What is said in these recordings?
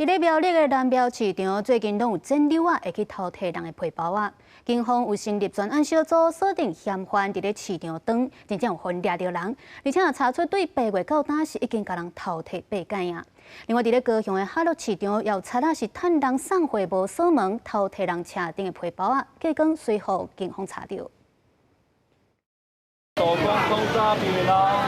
佇咧苗栗的南寮市場，最近攏有剪搝仔會去偷提人的皮包仔。警方有成立專案小組，鎖定嫌犯佇咧市場當，真正有予𪜶掠著人，而且也查出對8月到今是已經共人偷提八擺啊。另外，佇咧高雄的哈囉市場，也有賊仔是趁人送貨無鎖門，偷提人車頂的皮包仔，結果隨予警方查著。手工空詐騙啦！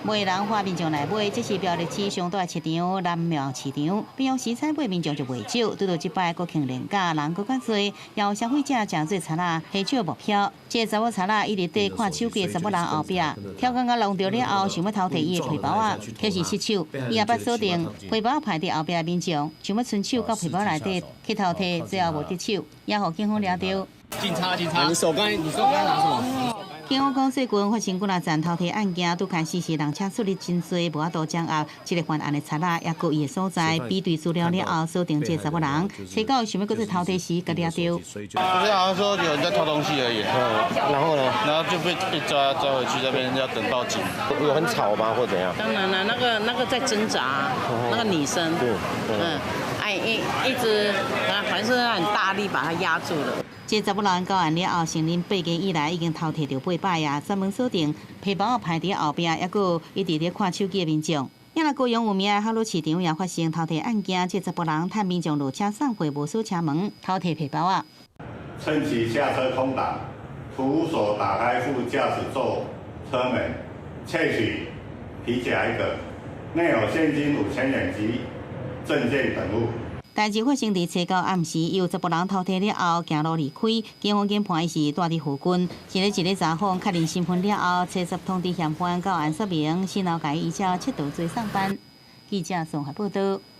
賣人喊民眾來買，這是苗栗市上大市場南苗市場。平常時採買民眾就袂少，拄著這擺國慶連假人閣較濟，也有消費者誠濟賊仔下手目標。這个查某賊仔一直綴看手機的查某人後壁，跳工仔弄著了後，想欲偷提伊的皮包仔，卻是失手。伊也捌鎖定皮包歹佇後壁的民眾，想欲伸手到皮包內底去偷提，最後無得手，也予警方掠著。警察，警察，你手剛拿什麼？警方講，最近發生幾若樁偷提案件，拄開始時人車出入真濟，無法度掌握。這个犯案的賊仔，也閣伊的所在比對資料了後，鎖定這个查某人。初九想欲閣再偷提時，共掠著。不是好像說有人在偷東西而已。嗯，然後呢？然後就被抓抓回去，這邊要等報警。有很吵嗎，或怎樣？當然了，那個在掙扎，那個女生，嗯，哎一直啊，反正很大力把她壓住了。這查某人到案了後，承認8月以來已經偷提著八擺啊，專門鎖定皮包歹佇後壁，抑閣一直咧看手機的民眾。也若高雄有名的哈囉市場也發生偷提案件，這查埔人趁民眾落車送貨無鎖車門，偷提皮包仔。趁其下車空檔，徒手打開副駕駛座車門，竊取皮夾一個，內有現金5000元及證件等物。代誌發生佇初九暗時，有查埔人偷提了後，行路離開，警方研判伊是蹛佇附近。一个一个查訪確認身份了後，初十通知嫌犯到案說明，先後共伊依照竊盜罪送辦。記者綜合報導。